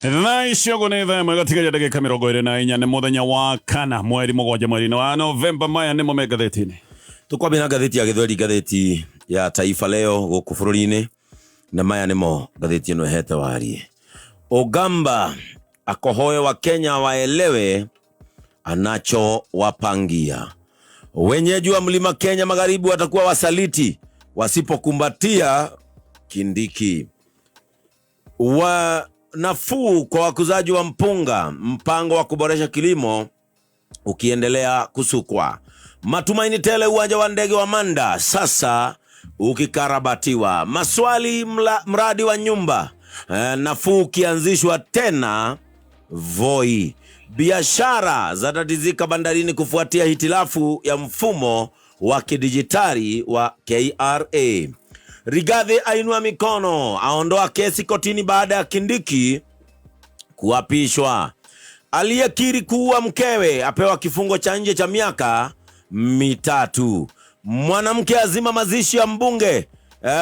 Thaa icio ũguo nĩ thaa 1 gatigaria ndagĩka 24, nĩ mũthenya wa kana mweri 7 mweri-inĩ wa Novemba. Maya nĩmo me ngathĩti-inĩ. Tũkwambia na ngathĩti ya Gĩthweri, ngathĩti ya Taifa Leo gũkũ bũrũri-inĩ, na maya nĩmo ngathĩti ĩno ĩhete warie. Ogamba akohoe wa Kenya waelewe anachowapangia. Wenyeji wa mlima Kenya magharibi watakuwa wasaliti wasipokumbatia Kindiki. Wa nafuu kwa wakuzaji wa mpunga, mpango wa kuboresha kilimo ukiendelea kusukwa. Matumaini tele uwanja wa ndege wa Manda sasa ukikarabatiwa. Maswali mradi wa nyumba nafuu ukianzishwa tena Voi. Biashara zatatizika bandarini kufuatia hitilafu ya mfumo wa kidijitali wa KRA. Rigathi ainua mikono, aondoa kesi kotini baada ya Kindiki kuapishwa. Aliyekiri kuua mkewe apewa kifungo cha nje cha miaka 3. Mwanamke azima mazishi ya mbunge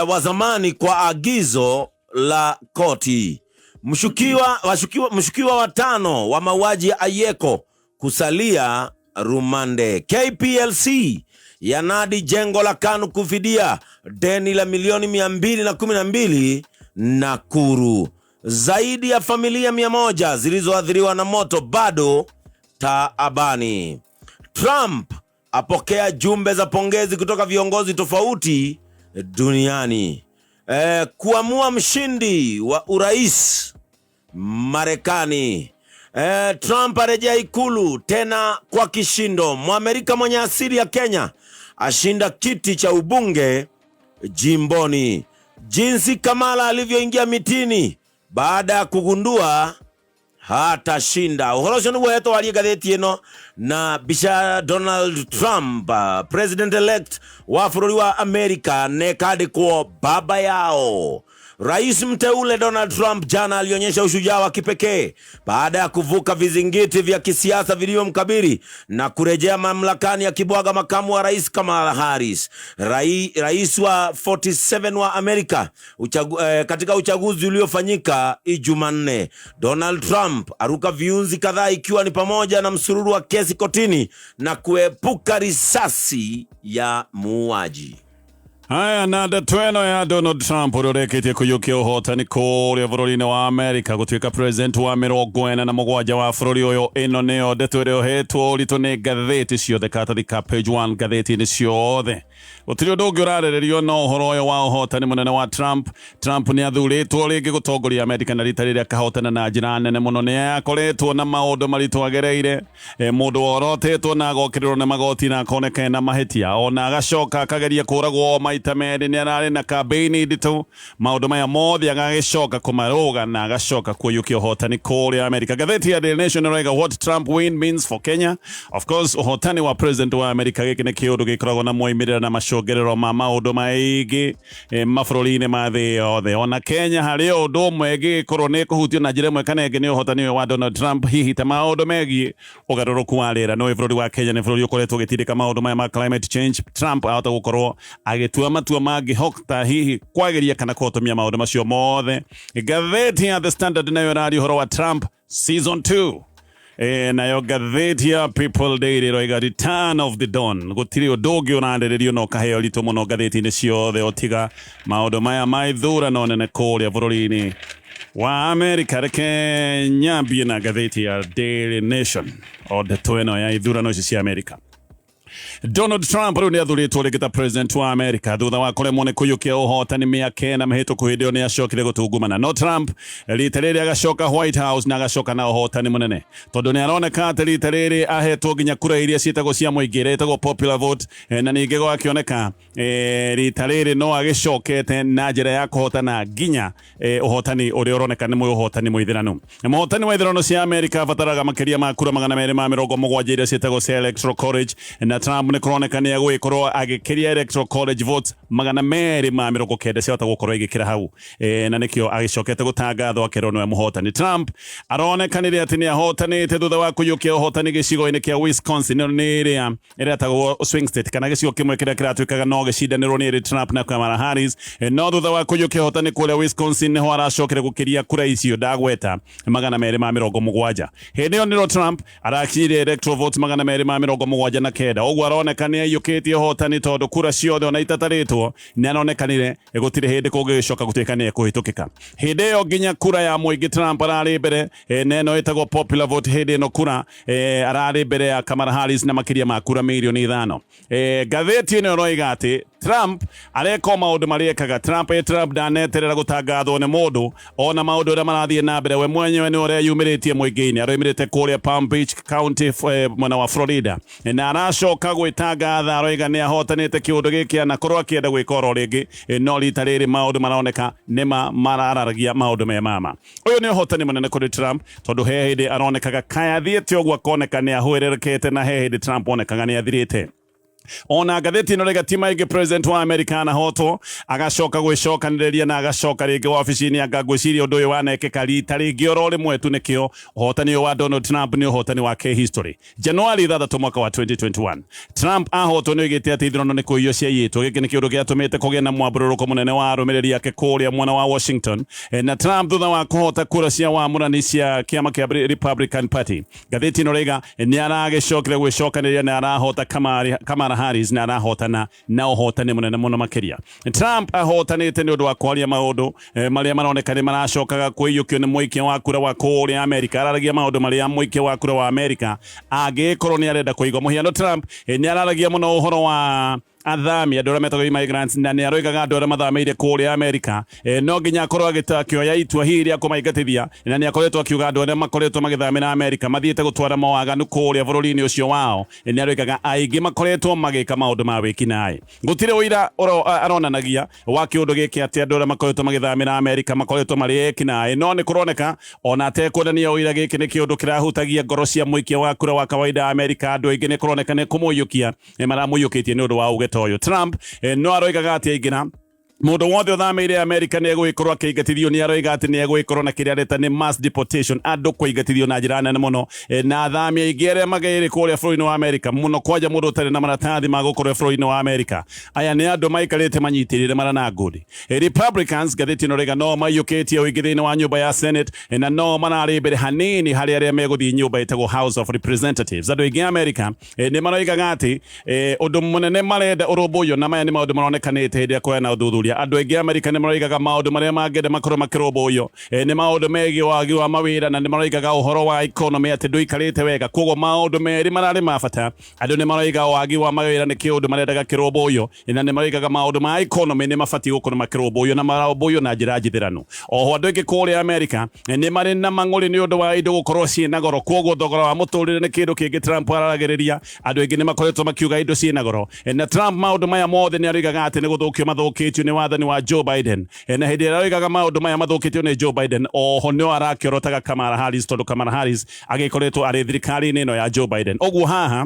wa zamani kwa agizo la koti. Mshukiwa watano wa mauaji ya Ayeko kusalia rumande. KPLC yanadi jengo la KANU kufidia deni la milioni 212 Nakuru. Zaidi ya familia 100 zilizoathiriwa na moto bado taabani. Trump apokea jumbe za pongezi kutoka viongozi tofauti duniani. Kuamua mshindi wa urais Marekani. Trump arejea ikulu tena kwa kishindo. Mwamerika mwenye asili ya Kenya ashinda kiti cha ubunge jimboni. Jinsi Kamala alivyoingia mitini baada ya kugundua hatashinda. Ũhoro ũcio nĩguo hetwo warie ngathĩti ĩno na mbica Donald Trump, president elect wa bũrũri wa Amerika, na ĩkandĩkwo baba yao. Rais mteule Donald Trump jana alionyesha ushujaa wa kipekee baada ya kuvuka vizingiti vya kisiasa vilivyomkabili na kurejea mamlakani akibwaga makamu wa rais Kamala Harris. Rais wa 47 wa Amerika katika uchaguzi uliofanyika Jumanne. Donald Trump aruka viunzi kadhaa ikiwa ni pamoja na msururu wa kesi kotini na kuepuka risasi ya muuaji. Haya, na ndeto ĩno ya Donald Trump ũrĩa ũrĩkĩtie kũiyũkia ũhotani kũrĩa bũrũri-inĩ wa Amerika gũtuĩka president wa 47 wa bũrũri ũyũ, ĩno nĩyo ndeto ĩrĩa ũhetwo ũritũ nĩ ngathĩti ciothe, karatathi ka page 1 ngathĩti-inĩ ciothe. Gũtirĩ ũndũ ũngĩ ũrarĩrĩrio no ũhoro ũyũ wa ũhotani mũnene wa Trump. Trump nĩ athurĩtwo rĩngĩ gũtongoria Amerika na rita rĩrĩ akahotana na njĩra nene mũno. Nĩ akoretwo na maũndũ maritũ agereire, mũndũ worotetwo na agokĩrĩrwo nĩ magoti na akoneka ena mahĩtia, ona agacoka akageria kũragwo maita merĩ. Nĩ ararĩ na kambĩini nditũ, maũndũ maya mothe agagĩcoka kũmarũga na agacoka kũiyũkia ũhotani kũrĩa Amerika. Ngathĩti ya Daily Nation ĩroiga "What Trump win means for Kenya". Of course, ũhotani wa president wa Amerika, gĩkĩ nĩ kĩũndũ gĩkoragwo na moimĩrĩra na macũngĩrĩro ma maũndũ maingĩ mabũrũri-inĩ ma thĩ yothe, ona Kenya harĩ o ũndũ ũmwe ĩngĩgĩkorwo nĩ ĩkũhutio na njĩra ĩmwe kana ĩngĩ nĩ ũhotani ũyũ wa Donald Trump, hihi ta maũndũ megiĩ ũgarũrũku wa rĩera. No bũrũri wa Kenya nĩ bũrũri ũkoretwo ũgĩtindĩka maũndũ maya ma climate change. Trump ahota gũkorwo agĩtua matua mangĩhota hihi kwagĩria kana kũhotomia maũndũ macio mothe. Ngathĩti ya The Standard nayo ĩraria ũhoro wa Trump season 2. Nayo ngathĩti ya People Daily ĩroiga "Return of the Don". Gũtirĩ ũndũ ũngĩ ũrarĩrĩrio na ũkaheo ritũ mũno ngathĩti-inĩ ciothe otiga maũndũ maya ma ithurano nene kũrĩa bũrũri-inĩ wa Amerika. Reke nyambie na ngathĩti ya Daily Nation, o ndeto ĩno ya ithurano ici cia Amerika. Donald Trump rĩu nĩ athurĩtwo rĩngĩ ta president wa Amerika thutha wa kũremwo nĩ kũiyũkia ũhotani mĩaka 4 mĩhĩtũku. Hĩndĩ ĩyo nĩ acokire gũtungumana, no Trump rita rĩrĩ agacoka White House na agacoka na ũhotani mũnene, tondũ nĩ aroneka atĩ rita rĩrĩ ahetwo nginya kura iria ciĩtagwo cia mũingĩ, iria ĩtagwo popular vote, na ningĩ gwakĩoneka rita rĩrĩ no agĩcokete na njĩra ya kũhotana nginya ũhotani ũrĩa ũroneka nĩ ũhotani mũithĩranu. Mũhotani wa ithurano cia Amerika abataraga makĩria ma kura 270 iria ciĩtagwo cia Electoral College, na Trump Trump nĩ kũroneka nĩ egũgĩkorwo agĩkĩria Electoral College votes 290 ciahota gũkorwo igĩkĩra hau, na nĩkĩo agĩcokete gũtangathwo akerwo nĩwe mũhotani. Trump aronekanire atĩ nĩ ahotanĩte thutha wa kũiyũkia ũhotani gĩcigo-inĩ kĩa Wisconsin. Ĩno nĩ ĩrĩa ĩretagwo swing state, kana gĩcigo kĩmwe kĩrĩa kĩratuĩkaga no gĩcindanĩrwo nĩ Trump na Kamala Harris. No thutha wa kũiyũkia ũhotani kũrĩa Wisconsin, nĩho aracokire gũkĩria kura icio ndagweta 270. Hĩndĩ ĩyo nĩro Trump arakinyire electoral votes 279. Ũguo aroneka nĩ aiyũkĩtie ũhotani, tondũ kura ciothe ona itatarĩtwo nĩ aronekanire gũtirĩ hĩndĩ kũngĩgĩcoka gũtuĩka nĩ ekũhĩtũkĩka. Hĩndĩ ĩyo nginya kura ya mũingĩ Trump ararĩ mbere, na ĩno ĩtagwo popular vote. Hĩndĩ ĩno kura ararĩ mbere ya Kamala Harris na makĩria ma kura mirioni 5. Ngathĩti ĩno ĩroiga atĩ Trump areka o maũndũ marĩa ekaga. Trump Trump ndaneterera gũtangathwo nĩ mũndũ ona maũndũ ũrĩa marathiĩ na mbere, we mwenyewe nĩ ũreyumĩrĩtie mũingĩ-inĩ. Aroimĩrĩte kũrĩa Palm Beach County, mwena wa Florida, na aracoka gwĩtangatha, aroiga nĩ ahotanĩte kĩũndũ gĩkĩ anakorwo akĩenda gwĩka oro rĩngĩ, no rita rĩrĩ maũndũ maroneka nĩma marararagia maũndũ me mama. Ũyũ nĩ ũhotani mũnene kũrĩ Trump, tondũ he hĩndĩ aronekaga kaya athiĩte ũguo akoneka nĩ ahwĩrĩrĩkĩte, na he hĩndĩ Trump onekaga nĩ athirĩte. Ona ngathĩti ĩno rĩga ti maingĩ president wa America anahotwo agacoka gwĩcokanĩrĩria na agacoka rĩngĩ wabici-inĩ. Anga ngwĩciria ũndũ ũyũ wanekĩka rita rĩngĩ oro rĩmwe tu. Nĩkĩo ũhotani ũyũ wa Donald Trump nĩ ũhotani wa history. Januari 6 mwaka wa 2021 Trump ahotwo nĩ oigĩte atĩ ithurano nĩ kũiywo ciaiyĩtwo. Gĩkĩ nĩ kĩũndũ gĩatũmĩte kũgĩe na mwambũrũrũko mũnene wa arũmĩrĩri ake kũrĩa mwena wa Washington. Na Trump thutha wa kũhota kura cia wamũrani cia kĩama kĩa Republican Party, ngathĩti ĩno rĩga nĩ aragĩcokire gwĩcokanĩrĩria na arahota Kamala Harris, na arahotana na ũhotani mũnene mũno makĩria. Trump ahotanĩte nĩ ũndũ wa kwaria maũndũ marĩa maroneka nĩ maracokaga kwĩiyũkio nĩ mũikia wa kura wa kũrĩa Amerika. Araragia maũndũ marĩa mũikia wa kura wa Amerika angĩkorwo nĩ arenda kũigua. Mũhiano, Trump nĩ araragia mũno ũhoro wa athami, andũ arĩa metagwo immigrants, na nĩ aroigaga andũ arĩa mathamĩire kũrĩa Amerika no nginya akorwo akĩoya itua hihi rĩa kũmaingatithia, na nĩ akoretwo akiuga andũ arĩa makoretwo magĩthamĩra Amerika mathiĩte gũtwara mawaganu kũrĩa bũrũri-inĩ ũcio wao. Nĩ aroigaga aingĩ makoretwo magĩka maũndũ ma wĩkinaĩ. Gũtirĩ ũira aronanagia wa kĩũndũ gĩkĩ atĩ andũ arĩa makoretwo magĩthamĩra Amerika makoretwo marĩ ekinaĩ, no nĩ kũroneka ona atekuonania ũira gĩkĩ nĩ kĩũndũ kĩrahutagia ngoro cia mũikia wa kura wa kawaida Amerika. Andũ aingĩ nĩ kũroneka nĩ kũmũiyũkia maramũiyũkĩtie nĩ ũndũ wa uge ta ũyũ. Trump no aroigaga atĩ aingĩra, mũndũ wothe ũthamĩire Amerika nĩ egũgĩkorwo akĩingatithio. Nĩ aroiga atĩ nĩ egũgĩkorwo na kĩrĩa areta nĩ mass deportation, andũ kũingatithio na njĩra nene mũno, na athami aingĩ arĩa magĩrĩ kũrĩa bũrũri-inĩ wa Amerika, mũno kwanja mũndũ ũtarĩ na maratathi ma gũkorwo bũrũri-inĩ wa Amerika. Aya nĩ andũ maikarĩte manyitĩrĩire mara na ngũndi. Republicans, ngathĩti ĩno rĩga, no maiyũkĩtie ũingĩ thĩinĩ wa nyũmba ya Senate, na no mararĩ mbere hanini harĩ arĩa megũthiĩ nyũmba ĩtagwo House of Representatives. Andũ aingĩ a Amerika nĩ maroigaga atĩ ũndũ mũnene marenda ũrũmbũiyo, na maya nĩ maũndũ maronekanĩte hĩndĩ ĩrĩa kũrĩ ũthuthuria, andũ aingĩ a Amerika nĩ maroigaga maũndũ marĩa mangĩenda makorwo makĩrũmbũiyo nĩ maũndũ megiĩ wagi wa mawĩra, na nĩ maroigaga ũhoro wa economy atĩ ndũikarĩte wega. Koguo maũndũ merĩ mararĩ ma bata. Andũ nĩ maroiga wagi wa mawĩra nĩ kĩũndũ marendaga kĩrũmbũiyo, na nĩ maroigaga maũndũ ma economy nĩ mabatiĩ gũkorwo makĩrũmbũiyo na marũmbũiyo na njĩra njithĩranu. Oho andũ aingĩ kũrĩa Amerika nĩ marĩ na mang'ũrĩ nĩ ũndũ wa indo gũkorwo ciĩna goro. Koguo thogora wa mũtũrĩre nĩ kĩndũ kĩngĩ Trump araragĩrĩria. Andũ aingĩ nĩ makoretwo makiuga indo ciĩna goro, na Trump maũndũ maya mothe nĩ aroigaga atĩ nĩ gũthũkio mathũkĩtio nĩ wathani wa Joe Biden. Na hĩndĩ ĩrĩa aroigaga maũndũ maya mathũkĩtio nĩ Joe Biden, oho nĩo arakĩorotaga Kamala Harris, tondũ Kamala Harris agĩkoretwo arĩ thirikari-inĩ ĩno ya Joe Biden. Ũguo haha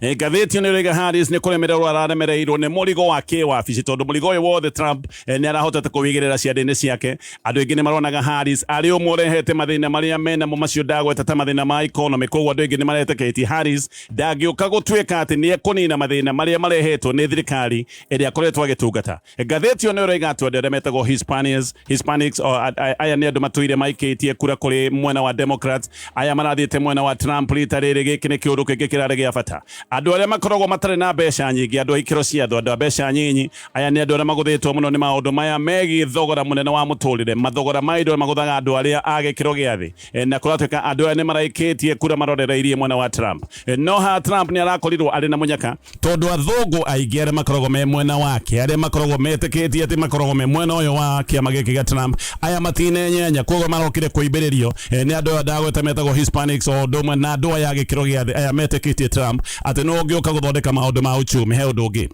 ngathĩti ĩno ĩroiga Harris nĩ kũremererwo araremereirwo nĩ mũrigo wa kĩwabici, tondũ mũrigo ũyũ wothe Trump nĩ arahotete kũwĩigĩrĩra ciande-inĩ ciake. Andũ aingĩ nĩ maronaga Harris arĩ ũmwe ũrehete mathĩna marĩa menamo macio ndagweta, ta mathĩna ma economy. Koguo andũ aingĩ nĩ maretĩkĩtie Harris ndangĩũka gũtuĩka atĩ nĩ ekũnina mathĩna marĩa marehetwo nĩ thirikari ĩrĩa akoretwo agĩtungata. Ngathĩti ĩyo nĩ ĩroiga atĩ andũ arĩa metagwo Hispanics, aya nĩ andũ matũire maikĩtie kura kũrĩ mwena wa Democrats, aya marathiĩte mwena wa Trump rita rĩrĩ, gĩkĩ nĩ kĩũndũ kĩngĩ kĩrarĩ gĩa bata. Andũ arĩa makoragwo matarĩ na mbeca nyingĩ, andũ a ikĩro cia thĩ, andũ a mbeca nyinyi, aya nĩ andũ arĩa magũthĩtwo mũno nĩ maũndũ maya megiĩ thogora mũnene wa mũtũrĩre, mathogora ma indo magũthaga andũ arĩa a gĩkĩro gĩa thĩ, na kũratuĩka andũ aya nĩ maraikĩtie kura marorereirie mwena wa Trump. No haha Trump nĩ arakorirwo arĩ na mũnyaka, tondũ athũngũ aingĩ arĩa makoragwo me mwena wake, arĩa makoragwo metĩkĩtie atĩ makoragwo me mwena ũyũ wa kĩama gĩkĩ gĩa Trump, aya matinenyenya. Koguo marokire kũimbĩrĩrio nĩ andũ aya ndagweta metagwo Hispanics, o ũndũ ũmwe na andũ aya a gĩkĩro gĩa thĩ, aya metĩkĩtie Trump atĩ no ũngĩũka gũthondeka maũndũ ma uchumi. He ũndũ ũngĩ.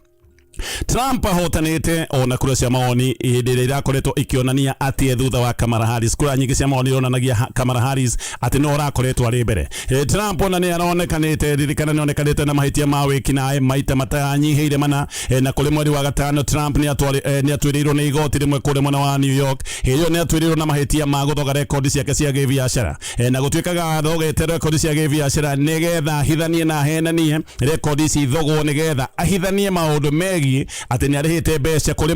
Trump ahotanĩte ona kura cia maoni hĩndĩ ĩrĩa irakoretwo ikĩonania atĩ thutha wa Kamala Harris. Kura nyingĩ cia maoni ironanagia Kamala Harris atĩ no ũrakoretwo arĩ mbere. Trump ona nĩ aronekanĩte, ririkana nĩ onekanĩte na mahĩtia ma wĩkinaĩ maita matanyihĩire mana, na kũrĩ mweri wa gatano Trump nĩ atuĩrĩirwo nĩ igoti rĩmwe kũrĩa mwena wa New York. Hĩndĩ ĩyo nĩ atuĩrĩirwo na mahĩtia ma gũthoga rekondi ciake cia gĩbiacara, na gũtuĩkaga athogete rekondi cia gĩbiacara nĩgetha ahithanie na ahenanie rekondi ici ithogwo nĩgetha ahithanie maũndũ megiĩ atĩ nĩ arĩhĩte mbeca kũrĩ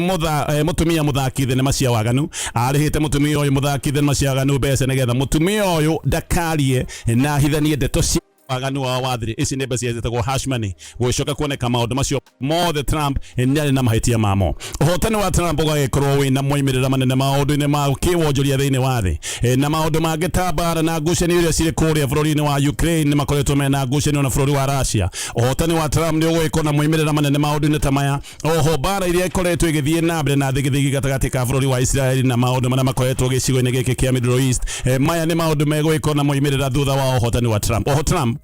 mũtumia mũthaki thenema cia waganu. Arĩhĩte mũtumia ũyũ mũthaki thenema cia waganu mbeca nĩgetha mũtumia ũyũ ndakarie na ahithanie ndeto cia waganu wa wathiri. Ici nĩ mbeca ciĩtagwo hush money. Gũgĩcoka kuoneka maũndũ macio mothe Trump nĩ arĩ na mahĩtia mamo. Ũhotani wa Trump ũgagĩkorwo wĩna moimĩrĩra manene maũndũ-inĩ ma kĩwonjoria thĩinĩ wa thĩ, na maũndũ mangĩ ta mbara na ngucanio iria cirĩ kũrĩa bũrũri-inĩ wa Ukraine nĩ makoretwo mena ngucanio na bũrũri wa Russia. Ũhotani wa Trump nĩ ũgũgĩkorwo na moimĩrĩra manene maũndũ-inĩ ta maya. Oho mbara iria ikoretwo igĩthiĩ na mbere na thigithigi gatagatĩ ka bũrũri wa Israel na maũndũ marĩa makoretwo gĩcigo-inĩ gĩkĩ kĩa Middle East, maya nĩ maũndũ megũgĩkorwo na moimĩrĩra thutha wa ũhotani wa Trump. Oho Trump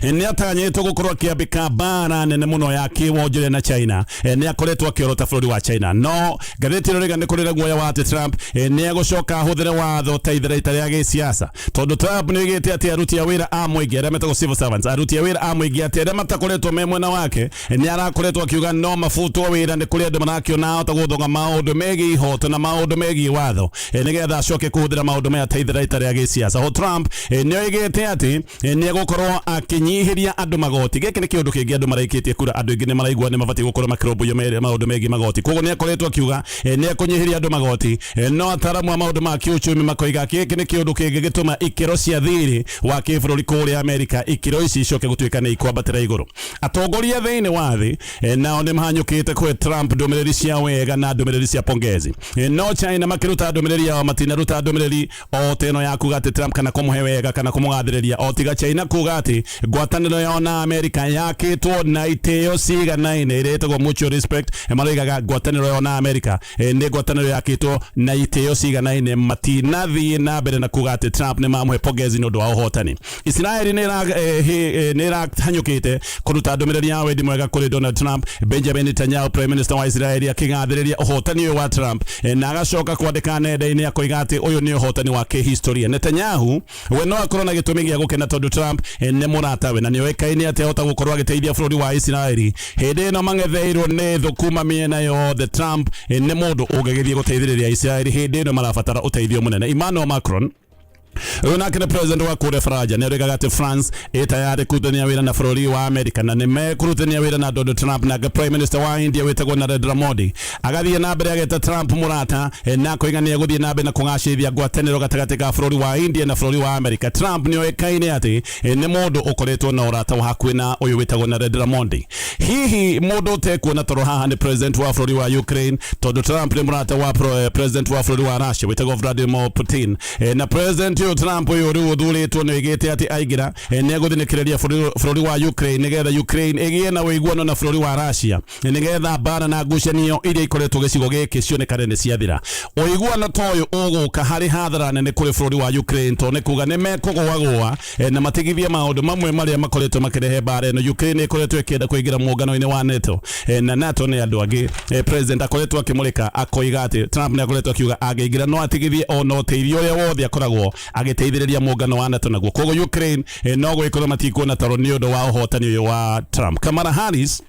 nĩ atanyĩtwo gũkorwo akĩambĩka mbara nene mũno ya kĩwonjoria na China. Nĩ akoretwo akĩorota bũrũri wa China, no ngathĩti ĩno rĩga nĩ kũrĩ na guoya wa atĩ Trump nĩ egũcoka ahũthĩre watho ta itharaita rĩa gĩsiasa, tondũ Trump nĩ oigĩte atĩ aruti a wĩra a mũingĩ arĩa metagwo civil servants, aruti a wĩra a mũingĩ atĩ arĩa matakoretwo me mwena wake, nĩ arakoretwo akiuga no mabutwo wĩra. Nĩ kũrĩ andũ marakĩona ahota gũthoga maũndũ megiĩ ihoto na maũndũ megiĩ watho, nĩgetha acoke kũhũthĩra maũndũ maya ta itharaita rĩa gĩsiasa. Ho Trump nĩ oigĩte atĩ nĩ egũkorwo akĩnyihĩria andũ magoti. Gĩkĩ nĩ kĩũndũ kĩngĩ andũ maraikĩtie kura, andũ aingĩ nĩ maraigua nĩ mabatiĩ gũkorwo makĩrũmbũiyo maũndũ megiĩ magoti, koguo nĩ akoretwo akiuga nĩ ekũnyihĩria andũ magoti. No ataaramu a maũndũ ma kĩũchumi makoiga gĩkĩ nĩ kĩũndũ kĩngĩgĩtũma ikĩro cia thirĩ wa kĩbũrũri kũrĩa Amerika ikĩro ici icoke gũtuĩka nĩ ikwambatĩra igũrũ. Atongoria thĩinĩ wa thĩ nao nĩ mahanyũkĩte kũhe Trump ndũmĩrĩri cia wega na ndũmĩrĩri cia pongezi. No China makĩruta ndũmĩrĩri yao matinaruta ndũmĩrĩri o ta ĩno ya kuga atĩ Trump kana kũmũhe wega kana kũmũgathĩrĩria, o tiga China kuga atĩ ngwatanĩro yao na Amerika yakĩtwo na itĩo ciganaine ĩrĩa ĩtagwo mutual respect. Maroigaga ngwatanĩro yao na Amerika nĩ ngwatanĩro yakĩtwo na itĩo ciganaine, matinathiĩ na mbere na kuga atĩ Trump nĩ mamũhe pongezi nĩ ũndũ wa ũhotani. Israeli nĩ ĩrahanyũkĩte kũruta ndũmĩrĩri ya wendi mwega kũrĩ Donald Trump. Benjamin Netanyahu, Prime Minister wa Israeli, akĩgathĩrĩria ũhotani ũyũ wa Trump, na agacoka kwandĩka nenda-inĩ akoiga atĩ ũyũ nĩ ũhotani wa kĩhistoria. Netanyahu we no akorwo na gĩtũmi gĩa gũkena tondũ Trump nĩ mũratawe na nĩoĩkaine atĩ ahota gũkorwo agĩteithia bũrũri wa Israeli hĩndĩ ĩno mang'etheirwo nĩ thũ kuma mĩena yothe. Trump nĩ mũndũ ũngĩgĩthiĩ gũteithĩrĩria Israeli hĩndĩ ĩno marabatara ũteithio mũnene. Emmanuel Macron, ũyũ nake nĩ president wa kũrĩa Faranja, nĩ oigaga atĩ France ĩ tayarĩ kũrutithania wĩra na bũrũri wa Amerika na nĩ mekũrutithania wĩra na Donald Trump. Nake Prime Minister wa India wĩtagwo Narendra Modi agathiĩ na mbere ageta Trump mũrata, na akoiga nĩ egũthiĩ na mbere na kũgacĩrithia ngwatanĩro gatagatĩ ka bũrũri wa India na bũrũri wa Amerika. Trump nĩ oĩkaine atĩ nĩ mũndũ ũkoretwo na ũrata wa hakuhĩ na ũyũ wĩtagwo Narendra Modi. Hihi mũndũ ũtekuona toro haha nĩ president wa bũrũri wa Ukraine, tondũ Trump nĩ mũrata wa president wa bũrũri wa Russia wĩtagwo Vladimir Putin, na president ũyũ Trump ũyũ rĩu ũthurĩtwo nĩ oigĩte atĩ aingĩra nĩ egũthinĩkĩrĩria bũrũri wa Ukraine nĩgetha Ukraine ĩgĩe na ũiguano na bũrũri wa Russia, nĩgetha mbara na ngucanio iria ikoretwo gĩcigo gĩkĩ cionekane nĩ ciathira. Ũiguano ta ũyũ ũgũka harĩ hathara nene kũrĩ bũrũri wa Ukraine, tondũ nĩ kuga nĩ mekũgũagũa na matigithie maũndũ mamwe marĩa makoretwo makĩrehe mbara ĩno. Ukraine ĩkoretwo ĩkĩenda kũingĩra mũngano-inĩ wa NATO, na NATO nĩ andũ angĩ. President akoretwo akĩmũrĩka akoiga atĩ Trump nĩ akoretwo akiuga angĩingĩra no atigithie ona ũteithio ũrĩa wothe akoragwo agĩteithĩrĩria mũngano wa NATO naguo. Koguo Ukraine no gũgĩkorwo matikuona toro nĩ ũndũ wa ũhotani ũyũ wa Trump. Kamala Harris,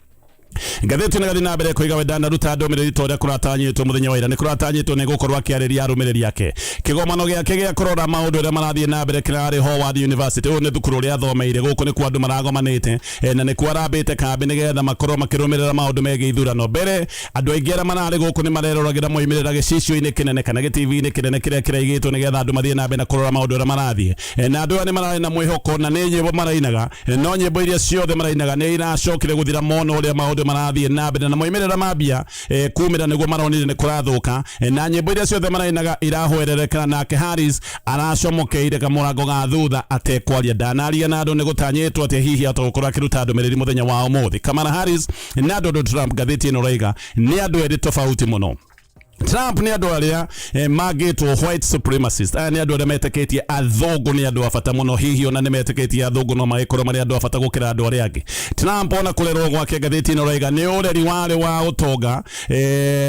ngathĩti ĩno ĩgathiĩ na mbere kũiga we ndanaruta ndũmĩrĩri ta ũrĩa kũratanyĩtwo mũthenya wa ira. Nĩ kũratanyĩtwo nĩ gũkorwo akĩarĩria arũmĩrĩri ake. Kĩgomano gĩake gĩa kũrora maũndũ ũrĩa marathiĩ na mbere kĩrarĩ Howard University. Ũyũ nĩ thukuru ũrĩa athomeire. Gũkũ nĩkuo andũ maragomanĩte, na nĩkuo arambĩte kambĩ nĩgetha makorwo makĩrũmĩrĩra maũndũ megiĩ ithurano. Mbere andũ aingĩ arĩa mararĩ gũkũ nĩ mareroragĩra moimĩrĩra gĩcicio-inĩ kĩnene kana gĩtv-inĩ kĩnene kĩrĩa kĩraigĩtwo nĩgetha andũ mathiĩ na mbere na kũrora maũndũ ũrĩa marathiĩ, na andũ aya nĩ mararĩ na mwĩhoko na nĩ nyĩmbo marainaga, no nyĩmbo iria ciothe marainaga nĩ iracokire gũthira mona ũrĩa maũndũ marathiĩ na mbere na moimĩrĩra mambia kumĩra nĩguo maronire nĩ kũrathũka, na nyĩmbo iria ciothe marainaga irahwerereka. Nake Harris aracomokeire kamũrango ga thutha atekwaria, ndanaria na andũ. Nĩ gũtanyĩtwo atĩ hihi atagũkorwo akĩruta ndũmĩrĩri mũthenya wa ũmũthĩ. Kamala Harris na Donald Trump, ngathĩti ĩno raiga nĩ andũ erĩ tofauti mũno. Trump nĩ andũ arĩa mangĩtwo white supremacist. Aya nĩ andũ arĩa metĩkĩtie athũngũ nĩ andũ a bata mũno, hihi ona nĩ metĩkĩtie athũngũ no magĩkorwo marĩ andũ a bata gũkĩra andũ arĩa angĩ. Trump ona kũrerwo gwake ngathĩti ĩno raiga nĩ ũreri warĩ wa ũtonga,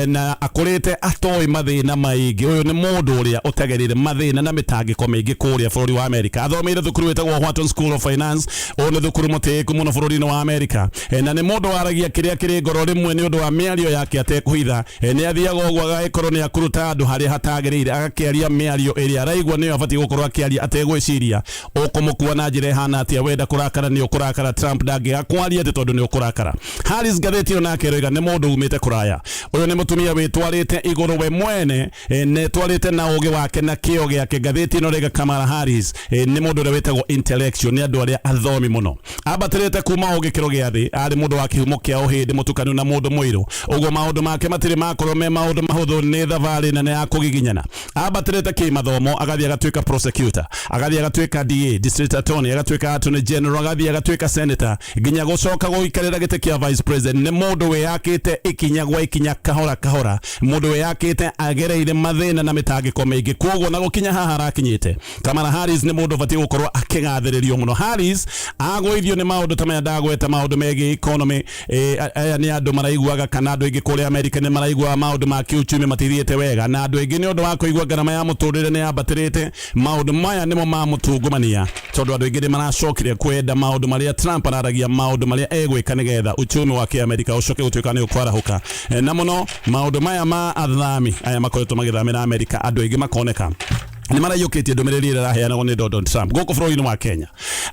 na akũrĩte atoĩ mathĩna maingĩ. Ũyũ nĩ mũndũ ũrĩa ũtegereire mathĩna na mĩtangĩko mĩingĩ kũrĩa bũrũri wa Amerika. Athomeire thukuru wĩtagwo Wharton School of Finance. Ũyũ nĩ thukuru mũtĩĩku mũno bũrũri-inĩ wa Amerika, na nĩ mũndũ waragia kĩrĩa kĩrĩ ngoro. Rĩmwe nĩ ũndũ wa mĩario yake atekũhitha, nĩ athiaga ũguo agagĩkorwo nĩ akuruta andũ harĩa hatagĩrĩire, agakĩaria mĩario ĩrĩa araigua nĩyo abatiĩ gũkorwo akĩaria ategwĩciria ũkũmũkua na njĩra ĩhana atĩa. Wenda kũrakara nĩ ũkũrakara, Trump ndangĩaga kwaria atĩ tondũ nĩ ũkũrakara. Harris ngathĩti ĩyo nake ĩroiga nĩ mũndũ umĩte kũraya. Ũyũ nĩ mũtumia wĩtwarĩte igũrũ we mwene, na etwarĩte na ũgĩ wake na kĩo gĩake. Ngathĩti ĩno ĩroiga Kamala Harris nĩ mũndũ ũrĩa wĩtagwo intellectual, nĩ andũ arĩa athomi mũno, ambatĩrĩte kuma o gĩkĩro gĩa thĩ, arĩ mũndũ wa kĩhumo kĩa ũhĩndĩ mũtukanu na mũndũ mũirũ, ũguo maũndũ make matirĩ makorwo me maũndũ mahũthũ, nĩ thabarĩ nene ya kũgiginyana. Ambatĩrĩte kĩmathomo, agathiĩ agatuĩka prosecutor, agathiĩ agatuĩka DA, district attorney, agatuĩka attorney general, agathiĩ agatuĩka senator, nginya gũcoka gũikarĩra gĩtĩ kĩa vice president. Nĩ mũndũ wĩyakĩte ikinya gwa ikinya, kahora kahora, mũndũ wĩyakĩte agereire mathĩna na mĩtangĩko mĩingĩ, koguo na gũkinya haha arakinyĩte. Kamala Harris nĩ mũndũ ũbatiĩ gũkorwo akĩgathĩrĩrio mũno. Harris agũithio nĩ maũndũ ta maya ndagweta, maũndũ megiĩ economy. Aya nĩ andũ maraiguaga, kana andũ aingĩ kũrĩa Amerika nĩ maraiguaga maũndũ ma kĩuchumi matithiĩte wega, na andũ aingĩ nĩ ũndũ wa kũigua ngarama ya mũtũrĩre nĩ yambatĩrĩte, maũndũ maya nĩmo mamũtungumania, tondũ andũ aingĩ nĩ maracokire kwenda maũndũ marĩa Trump araragia, maũndũ marĩa egwĩka nĩgetha uchumi wa kĩamerika ũcoke gũtuĩka nĩ ũkwarahũka. Na mũno maũndũ maya ma athami aya makoretwo magĩthamĩra Amerika, andũ aingĩ makoneka nĩ maraiyũkĩtie ndũmĩrĩri ĩrĩa ĩraheanagwo nĩ Donald Trump. Gũkũ bũrũri-inĩ wa Kenya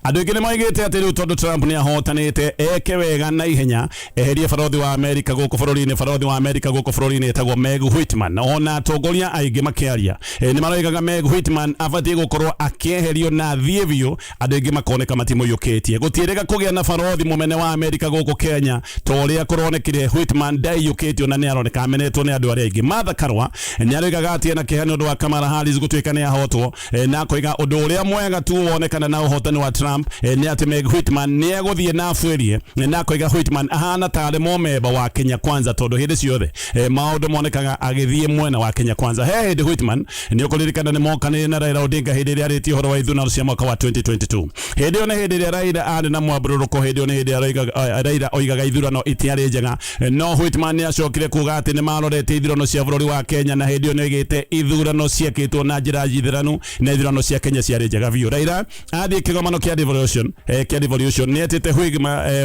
andũ aingĩ nĩ moigĩte atĩ rĩu tondũ Trump nĩ ahotanĩte, eke wega na ihenya eherie barothi wa Amerika gũkũ bũrũri-inĩ. Barothi wa Amerika gũkũ bũrũri-inĩ etagwo Meg Whitman. Ona atongoria aingĩ makĩaria, nĩ maroigaga Meg Whitman abatiĩ gũkorwo akĩeherio na athiĩ biũ. Andũ aingĩ makoneka matimũiyũkĩtie. Gũtiĩrĩga kũgĩa na barothi mũmene wa Amerika gũkũ Kenya ta ũrĩa kũronekire. Whitman ndaiyũkĩtio na nĩ aroneka amenetwo nĩ andũ arĩa aingĩ. Martha Karua nĩ aroigaga atĩ ena kĩeha nĩ ũndũ wa Kamala Harris gũtuĩka nĩ ahotwo, na akoiga ũndũ ũrĩa mwega tu wonekana na ũhotani wa Trump, nĩ atĩ Meg Whitman nĩ egũthiĩ na abuĩrie, na akoiga Whitman ahana tarĩ mũmemba wa Kenya Kwanza, tondũ hĩndĩ ciothe maũndũ monekaga agĩthiĩ mwena wa Kenya Kwanza. He hĩndĩ Whitman nĩ ũkũririkana nĩ mokanire na Raila Odinga hĩndĩ ĩrĩa arĩtie ũhoro wa ithurano cia mwaka wa 2022. Hĩndĩ ĩyo nĩ hĩndĩ ĩrĩa Raila arĩ na mwambũrũrũko, hĩndĩ ĩyo nĩ hĩndĩ ĩrĩa Raila oigaga ithurano itiarĩ njega, no Whitman nĩ acokire kuga atĩ nĩ marorete ithurano cia bũrũri wa Kenya, na hĩndĩ ĩyo nĩ oigĩte ithurano ciekĩtwo na njĩra njithĩranu na ithurano cia Kenya ciarĩ njega biũ. Raila athiĩ kĩgomano kĩa devolution, kĩa devolution, nĩ etĩte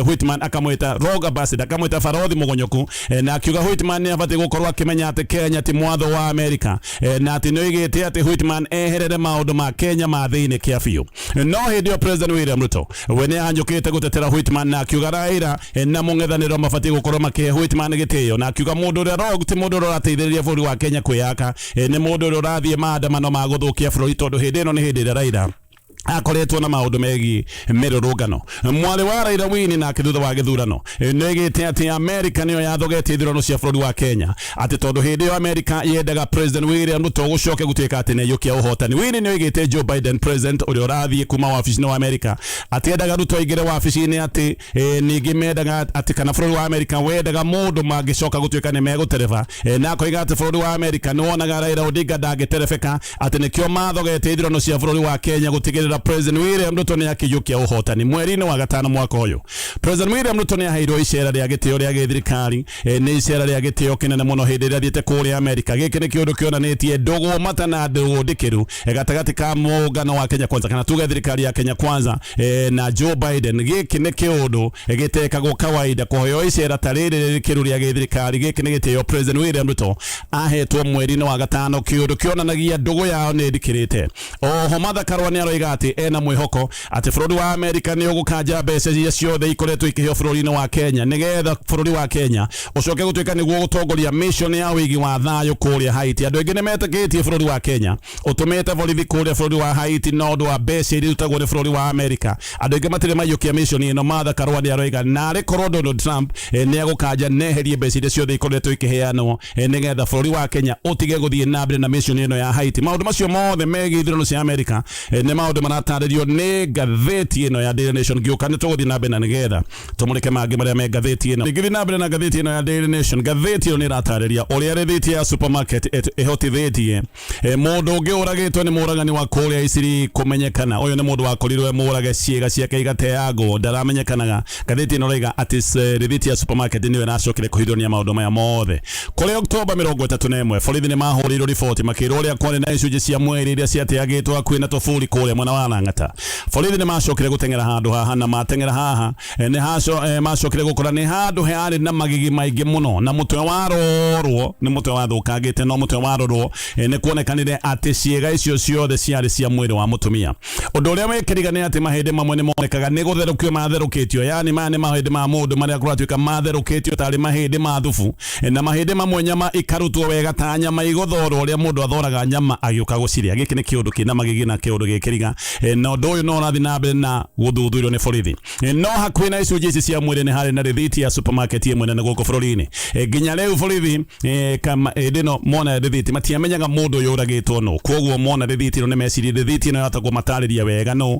Whitman akamwĩta rogue ambassador, akamwĩta barothi mũgonyoku, na akiuga Whitman nĩ abatiĩ gũkorwo akĩmenya atĩ Kenya ti mwatho wa Amerika, na atĩ nĩ oigĩte atĩ Whitman eherere maũndũ ma Kenya ma thĩinĩ kĩa biũ. No hĩndĩ ĩyo President William Ruto we nĩ ahanyũkĩte gũtetera Whitman, na akiuga Raila na mũng'ethanĩro mabatiĩ gũkorwo makĩhe Whitman gĩtĩo, na akiuga mũndũ ũrĩa rogue ti mũndũ ũrĩa ũrateithĩrĩria bũrũri wa Kenya kwĩyaka, nĩ mũndũ ũrĩa ũrathiĩ maandamano ma gũthũkia bũrũri, tondũ hĩndĩ ĩno nĩ hĩndĩ ĩrĩa Raila akoretwo na maũndũ megiĩ mĩrũrũngano. Mwarĩ wa Raila Winnie nake thutha wa gĩthurano nĩoigĩte atĩ Amerika nĩyo yathogetie ithurano cia bũrũri wa Kenya, atĩ tondũ hĩndĩ ĩyo Amerika yendaga President William Ruto gũcoke gũtuĩka atĩ nĩaiyũkia ũhotani. Winnie nĩoigĩte Joe Biden, president ũrĩa ũrathiĩ kuma wabici-inĩ wa Amerika, atĩ endaga Ruto aingĩre wabici-inĩ, atĩ ningĩ mendaga atĩ kana bũrũri wa Amerika wendaga mũndũ mangĩcoka gũtuĩka nĩ megũtereba, na akoiga atĩ bũrũri wa Amerika nĩ wonaga Raila Odinga ndangĩterebeka, atĩ nĩkĩo mathogete ithurano cia bũrũri wa Kenya gũtigĩrĩra President William Ruto nĩ akĩiyũkia ũhotani. Mweri-inĩ wa gatano mwaka ũyũ President William Ruto nĩ aheirwo icera rĩa gĩtĩo rĩa gĩthirikari. Nĩ icera rĩa gĩtĩo kĩnene mũno hĩndĩ ĩrĩa athiĩte kũrĩa Amerika. Gĩkĩ nĩ kĩũndũ kĩonanĩtie ndũgũ mata na ndũgũ ndikĩru gatagatĩ ka mũngano wa Kenya Kwanza, kana tuge thirikari ya Kenya Kwanza, na Joe Biden. Gĩkĩ nĩ kĩũndũ gĩtekagwo kawaida kũheo icera ta rĩrĩ rĩkĩru rĩa gĩthirikari. Gĩkĩ nĩ gĩtĩo President William Ruto ahetwo mweri-inĩ wa gatano, kĩũndũ kĩonanagia ndũgũ yao nĩ ndikĩrĩte. Oho Martha Karua nĩ aroiga atĩ ena mwĩhoko atĩ bũrũri wa Amerika nĩ ũgũkanja mbeca iria ciothe ikoretwo ikĩheo bũrũri-inĩ wa Kenya, nĩgetha bũrũri wa Kenya ũcoke gũtuĩka nĩguo gũtongoria mission ya ũigi wa thayũ kũrĩa Haiti. Andũ aingĩ nĩ metĩkĩtie bũrũri wa Kenya ũtũmĩte borithi kũrĩa bũrũri wa Haiti na ũndũ wa mbeca iria irutagwo nĩ bũrũri wa Amerika. Andũ aingĩ matirĩ maiyũkia mission ĩno. Martha Karua nĩ aroiga narĩ korwo Donald Trump nĩ egũkanja neherie mbeca iria ciothe ikoretwo ikĩheanwo, nĩgetha bũrũri wa Kenya ũtige gũthiĩ na mbere na mission ĩno ya Haiti. Maũndũ macio mothe megiĩ ithurano cia Amerika, nĩ maũndũ mara maratarĩrio nĩ ngathĩti ĩno ya Daily Nation. Ngĩũka nĩ tũgũthiĩ na mbere na nĩgetha tũmũrĩke mangĩ marĩa me ngathĩti ĩno. Ngĩthiĩ na mbere na ngathĩti ĩno ya Daily Nation, ngathĩti ĩno nĩ ĩratarĩria ũrĩa rĩthiti ya supermarket ĩhotithĩtie mũndũ ũngĩ ũragĩtwo nĩ mũragani wa kũrĩa Isiri kũmenyekana. Ũyũ nĩ mũndũ wakorirwo mũrage ciĩga ciake igateangwo, ndaramenyekanaga. Ngathĩti ĩno ĩraiga atĩ rĩthiti ya supermarket nĩyo ĩracokire kũhithũrania maũndũ maya mothe. Kũrĩ Oktoba 31 borithi nĩ mahũrĩirwo riboti makĩrwo ũrĩa kwarĩ na icunjĩ cia mwĩrĩ iria ciateagĩtwo hakuhĩ na tũburi kũrĩa mwena wa Lang'ata. Borithi nĩ macokire gũteng'era handũ haha na mateng'era haha nĩ macokire gũkora nĩ handũ harĩ na magigi maingĩ mũno na mũtwe warorwo nĩ mũtwe wathũkangĩte, no mũtwe warorwo nĩ kuonekanire atĩ ciĩga icio ciothe ciarĩ cia mwĩrĩ wa mũtumia. Ũndũ ũrĩa wĩkĩriga nĩ atĩ mahĩndĩ mamwe nĩ monekaga nĩ gũtherũkio matherũkĩtio, yani maya nĩ mahĩndĩ ma mũndũ marĩa kũratuĩka matherũkĩtio tarĩ mahĩndĩ ma thubu, na mahĩndĩ mamwe nyama ikarutwo wega ta nyama igũthorwo ũrĩa mũndũ athoraga nyama agĩũka gũcirĩa. Gĩkĩ nĩ kĩũndũ kĩna magigi na kĩũndũ gĩkĩriga, na ũndũ ũyũ no ũrathiĩ na mbere na gũthuthurio nĩ borithi. No hakuhĩ na icunjĩ ici cia mwĩrĩ nĩ harĩ na rĩthiti ya supermarket ĩmwe nene gũkũ bũrũri-inĩ. Nginya rĩu borithi kama hĩndĩ ĩno mona rĩthiti matiamenyaga mũndũ ũyũ ũragĩtwo nũ, koguo mona rĩthiti ĩno nĩ mecirie rĩthiti ĩno yahota kũmatarĩria wega nũ,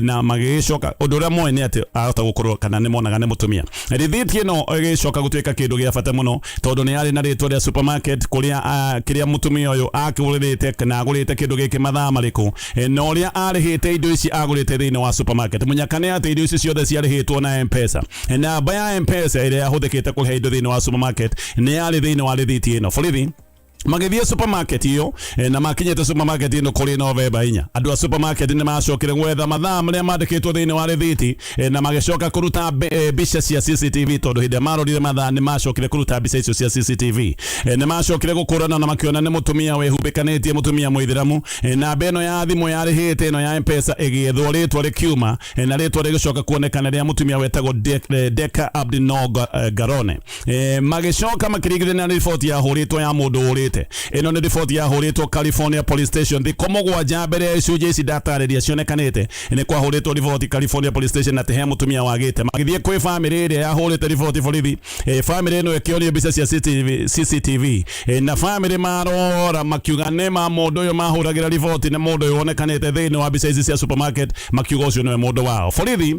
na magĩgĩcoka ũndũ ũrĩa moĩ nĩ atĩ ahota gũkorwo kana nĩ monaga nĩ mũtumia. Rĩthiti ĩno ĩgĩcoka gũtuĩka kĩndũ gĩa bata mũno tondũ nĩ yarĩ na rĩtwa rĩa supermarket kũrĩa kĩrĩa mũtumia ũyũ akĩgũrĩte kana agũrĩte kĩndũ gĩkĩ mathaa marĩkũ, na ũrĩa arĩhĩte indo ici agũrĩte thĩinĩ wa supermarket. Mũnyaka nĩ atĩ indo ici ciothe ciarĩhĩtwo na M-Pesa. Namba ya M-Pesa ĩrĩa yahũthĩkĩte kũrĩha indo thĩinĩ wa supermarket nĩ yarĩ thĩinĩ wa rĩthiti ĩno. Borithi magĩthiĩ supermarket ĩyo, na makinyĩte supermarket ĩno kũrĩ Novemba 4. Andũ a supermarket nĩ macokire gwetha mathaa marĩa mandĩkĩtwo thĩinĩ wa rĩthiti, na magĩcoka kũruta mbica cia CCTV tondũ hĩndĩ ĩrĩa marorire mathaa nĩ macokire kũruta mbica icio cia CCTV. Nĩ macokire gũkũrana na makĩona nĩ mũtumia wĩhumbĩkanĩtie, mũtumia mũithĩramu. Namba ĩno ya thimũ yarĩhĩte ĩno ya M-Pesa ĩgĩethwo rĩtwa rĩkiuma, na rĩtwa rĩgĩcoka kuonekana rĩa mũtumia wetagwo Deka Abdinoor Garone. Magĩcoka makĩringithania na riboti yahũrĩtwo ya mũndũ ũrĩte. Ĩno nĩ riboti yahũrĩtwo California Police Station thikũ 7 mbere ya icunjĩ ici ndatarĩria cionekanĩte. Nĩ kwahũrĩtwo riboti California Police Station atĩ he mũtumia wagĩte. Magĩthiĩ kwĩ bamĩrĩ ĩrĩa yahũrĩte riboti borithi. Bamĩrĩ ĩno ĩkĩorio mbica cia CCTV. Na bamĩrĩ marora makiuga nĩ ma mũndũ ũyũ mahũragĩra riboti nĩ mũndũ ũyũ wonekanĩte thĩinĩ wa mbica ici cia supermarket, makiuga ũcio nĩwe mũndũ wao. Borithi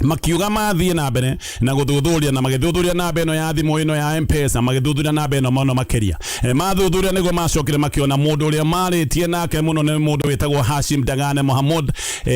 makiuga mathiĩ na mbere na gũthuthuria, na magĩthuthuria namba ĩno ya thimũ ĩno ya M-Pesa, magĩthuthuria namba ĩno mũno makĩria. Mathuthuria nĩguo macokire makĩona mũndũ ũrĩa marĩtie nake mũno nĩ mũndũ wĩtagwo Hashim Dagane Mohamud.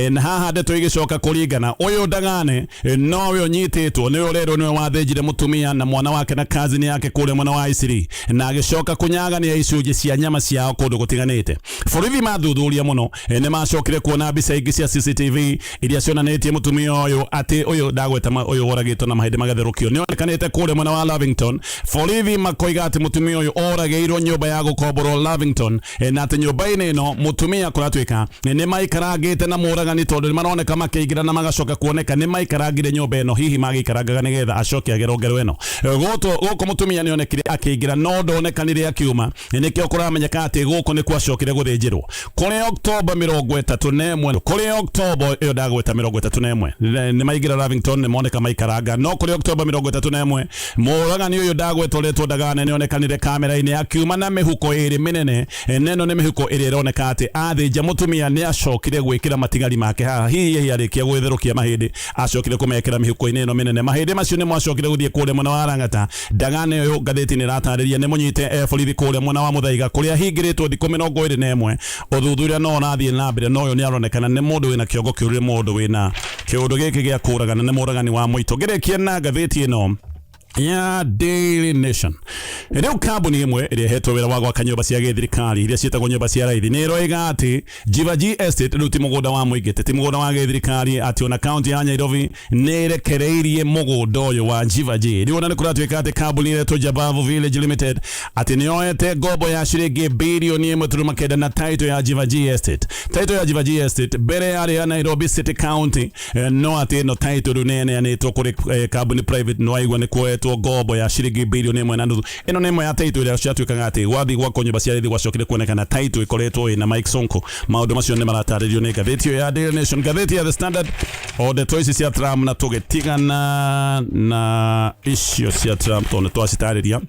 Na haha ndeto igĩcoka kũringana ũyũ Dagane nowe ũnyitĩtwo, nĩwe ũrerwo nĩwe wathĩnjire mũtumia na mwana wake na cousin yake kũrĩa mwena wa Isiri, na agĩcoka kũnyagania icunjĩ cia nyama ciao kũndũ gũtiganĩte. Borithi mathuthuria mũno, nĩ macokire kuona mbica ingĩ cia CCTV iria cionanĩtie mũtumia ũyũ atĩ ũyũ ndagweta ũyũ woragĩtwo na mahĩndĩ magatherũkio nĩ onekanĩte kũrĩa mwena wa Lavington. Borithi makoiga atĩ mũtumia ũyũ oragĩirwo nyũmba ya gũkomborwo Lavington, na atĩ nyũmba-inĩ ĩno mũtumia kũratuĩka nĩ maikarangĩte na mũragani tondũ nĩ maroneka makĩingĩra na magacoka kuoneka nĩ maikarangire nyũmba ĩno, hihi magĩikarangaga nĩgetha acoke agerwo ngero ĩno. Gũkũ mũtumia nĩ onekire akĩingĩra no ndonekanire akiuma, nĩkĩo kũramenyeka atĩ gũkũ nĩ kwacokire gũthĩnjĩrwo kũrĩ Oktoba 31. Kũrĩ Oktoba ĩyo ndagweta 31 nĩ maingĩra Lavington nĩ moneka maikaranga, no kũrĩ Oktoba 31 mũragani ũyũ ndagwetwo rĩtwo Dagane nĩ onekanire kamera-inĩ akiuma na mĩhuko ĩrĩ mĩnene. Neno nĩ mĩhuko ĩrĩa ĩroneka atĩ athĩnja mũtumia nĩ acokire gwĩkĩra matigari make haha, hihi arĩkia gwĩtherũkia mahĩndĩ acokire kũmekĩra mĩhuko-inĩ ĩno mĩnene. Mahĩndĩ macio nĩ mwacokire gũthiĩ kũrĩa mwena wa Lang'ata. Dagane ũyũ ngathĩti nĩ ĩratarĩria nĩ mũnyite borithi kũrĩa mwena wa Muthaiga kũrĩa hingĩrĩtwo thikũ 21. Ũthuthuria no ũrathiĩ na mbere, no ũyũ nĩ aronekana nĩ mũndũ wĩna kĩongo kĩũru, nĩ mũndũ wĩna kĩũndũ gĩkĩ gĩa kũragana, nĩ mũragani wa mũitũ. Ngĩrĩkia na ngathĩti ĩno ya Daily Nation. Rĩu kambuni ĩmwe ĩrĩa ĩhetwo wĩra wa gwaka nyũmba cia gĩthirikari iria ciĩtagwo nyũmba cia raithi nĩ ĩroiga atĩ Jivaji Estate rĩu ti mũgũnda wa mũingĩ, ti mũgũnda wa gĩthirikari, atĩ ona kaunti ya Nairobi nĩ ĩrekereirie mũgũnda ũyũ wa Jivaji. Rĩu ona nĩ kũratuĩka atĩ kambuni ĩretwo Jabavu Village Limited atĩ nĩ yoete ngombo ya ciringi bilioni 1.9 na title ya Jivaji Estate. Title ya Jivaji Estate mbere yarĩ ya Nairobi City County, no atĩ ĩno title rĩu nĩ ĩneanĩtwo kũrĩ kambuni private, no waigua nĩ kuoetwo ngombo ya ciringi bilioni 1.5. Ĩno nĩ ĩmwe ya title ĩrĩa ciatuĩkaga atĩ gwathiĩ gwakwo nyũmba cia raithi gwacokire kuonekana title ĩkoretwo ĩna Mike Sonko. Maũndũ macio nĩ maratarĩrio nĩ ngathĩti ĩyo ya Daily Nation. Ngathĩti ya The Standard, o ndeto ici cia Trump na tũgĩtigana na icio cia Trump tondũ nĩ twacitarĩria.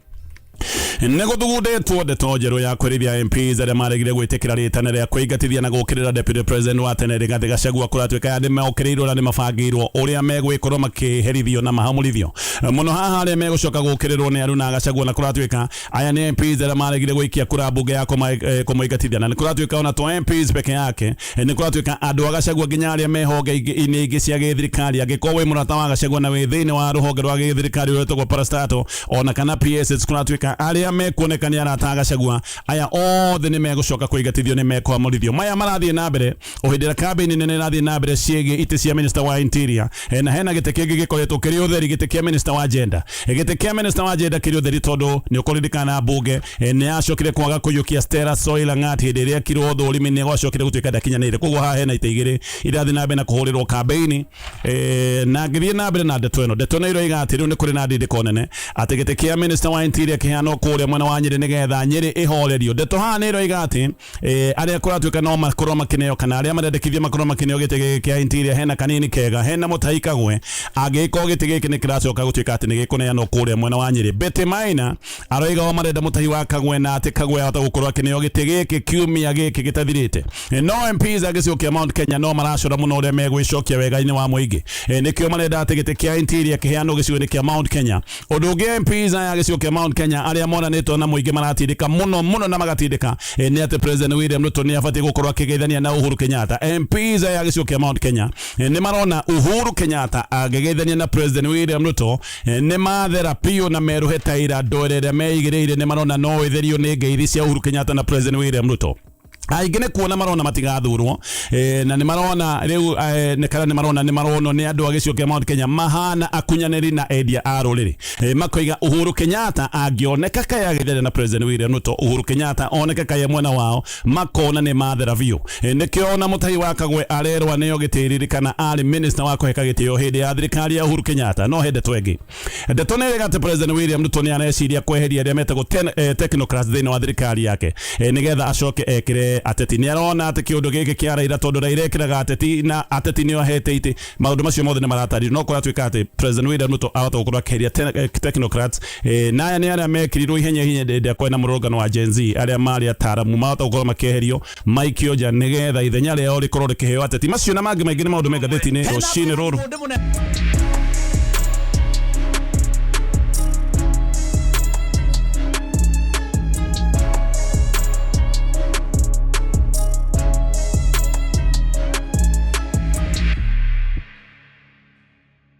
Nĩ gũthugundĩtwo ndeto njerũ ya kwerithia MPs arĩa maregire gwĩtĩkĩra rĩtana rĩa kwĩingatithia na gũũkĩrĩra Deputy President wa tene Rigathĩ Gachagua. Kũratuĩka ya nĩ mokĩrĩirwo na nĩ mabangĩirwo ũrĩa megwĩkorwo makĩherithio na mahamũrithio mũno haha arĩa megũcoka gũũkĩrĩrwo nĩ Aruna Gachagua. Na kũratuĩka aya nĩ MPs arĩa maregire gũikia kura mbunge ya kũmũingatithia, na nĩ kũratuĩka ona to MPs peke yake, nĩ kũratuĩka andũ a Gachagua nginya arĩa me honge-inĩ ingĩ cia gĩthirikari. Angĩkorwo wĩ mũrata wa Gachagua na wĩ thĩinĩ wa rũhonge rwa gĩthirikari rũrĩa rwĩtagwo parastatal ona kana PSs, kũratuĩka arĩa mekuoneka nĩ arata a Gachagua aya othe nĩ megũcoka kũingatithio, nĩ mekwamũrithio. Maya marathiĩ na mbere o hĩndĩ ĩrĩa kambĩini nene ĩrathiĩ na mbere ciĩgiĩ itĩ cia minister wa interior, na hena gĩtĩ kĩngĩ gĩkoretwo kĩrĩ ũtheri, gĩtĩ kĩa minister wa gender. Gĩtĩ kĩa minister wa gender kĩrĩ ũtheri tondũ nĩ ũkũririkana mbunge nĩ yacokire kwaga kũiyũkia Stella Soy Langat hĩndĩ ĩrĩa ekirwo thũrimi, nĩ gwacokire gũtuĩka ndakinyanĩire. Koguo haha hena itĩ igĩrĩ irathiĩ na mbere na kũhũrĩrwo kambĩini. Na ngĩthiĩ na mbere na ndeto ĩno, ndeto ĩno iroiga atĩ rĩu nĩ kũrĩ na ndindĩko nene atĩ gĩtĩ kĩa minister wa interior kĩheanwo kũrĩa mwena wa Nyĩrĩ nĩgetha Nyĩrĩ ĩhorerio. Ndeto haha nĩ iroiga atĩ arĩa kũratuĩka no makorwo makĩneo kana arĩa marendekithia makorwo makĩneo gĩtĩ gĩkĩ kĩa interior, hena kanini kega, hena Mutahi Kagwe. Angĩgĩkorwo gĩtĩ gĩkĩ nĩ kĩracoka gũtuĩka atĩ nĩ gĩkũneanwo kũrĩa mwena wa Nyĩrĩ, Betty Maina aroiga o marenda Mutahi wa Kagwe na atĩ Kagwe ahota gũkorwo akĩneo gĩtĩ gĩkĩ kiumia gĩkĩ gĩtathirĩte. No MPs a gĩcigo kĩa Mount Kenya no maracora mũno ũrĩa megwĩcokia wega-inĩ wa mũingĩ, nĩkĩo marenda atĩ gĩtĩ kĩa interior kĩheanwo gĩcigo-inĩ kĩa Mount Kenya. Ũndũ ũngĩ MPs aya gĩcigo kĩa Mount Kenya arĩa monanĩtwo na mũingĩ maratindĩka mũno mũno na magatindĩka, nĩ atĩ President William Ruto nĩ abatiĩ gũkorwo akĩgeithania na Uhuru Kenyatta. MPs aya gĩcigo kĩa Mount Kenya nĩ marona Uhuru Kenyatta angĩgeithania na President William Ruto, nĩ mathera biũ na merũhe taira ndwere ĩrĩa meigĩrĩire. Nĩ marona no ĩtherio nĩ ngeithi cia Uhuru Kenyatta na President William Ruto. Aingĩ nĩ kuona marona matigathurwo, na nĩ marona rĩu, nĩ kana nĩ marona nĩ maronwo nĩ andũ a gĩcigo kĩa Mount Kenya mahana akunyanĩri na endia a rũrĩrĩ. Makoiga Uhuru Kenyatta angĩoneka kaĩ agĩtheria na President William Ruto, Uhuru Kenyatta oneke kaĩ mwena wao, makona nĩ mathera biũ. Nĩkĩo ona Mutahi wa Kagwe arerwo aneo gĩtĩ kana arĩ minister wa kũheka gĩtĩo hĩndĩ ya thirikari ya Uhuru Kenyatta. No he ndeto ĩngĩ, ndeto nĩ ĩrĩga atĩ President William Ruto nĩ areciria kweheria arĩa metagwo technocrats thĩinĩ wa thirikari yake, nĩgetha acoke ekĩre ateti. Nĩ arona atĩ kĩũndũ gĩkĩ kĩa Raila, tondũ Raila ekĩraga ateti na ateti nĩo ahete itĩ, maũndũ macio mothe nĩ maratario. No kũratuĩka atĩ President William Ruto ahota gũkorwo akĩheria technocrats, na aya nĩ arĩa mekĩrirwo ihenya ihenya hĩndĩ ĩrĩa kwĩna mũrũrũngano wa Gen Z, arĩa marĩ ataramu mahota gũkorwo makĩeherio maikio nja nĩgetha ithenya rĩao rĩkorwo rĩkĩheo ateti. Macio na mangĩ maingĩ nĩ maũndũ me ngathĩti-inĩ rũcinĩ rũrũ.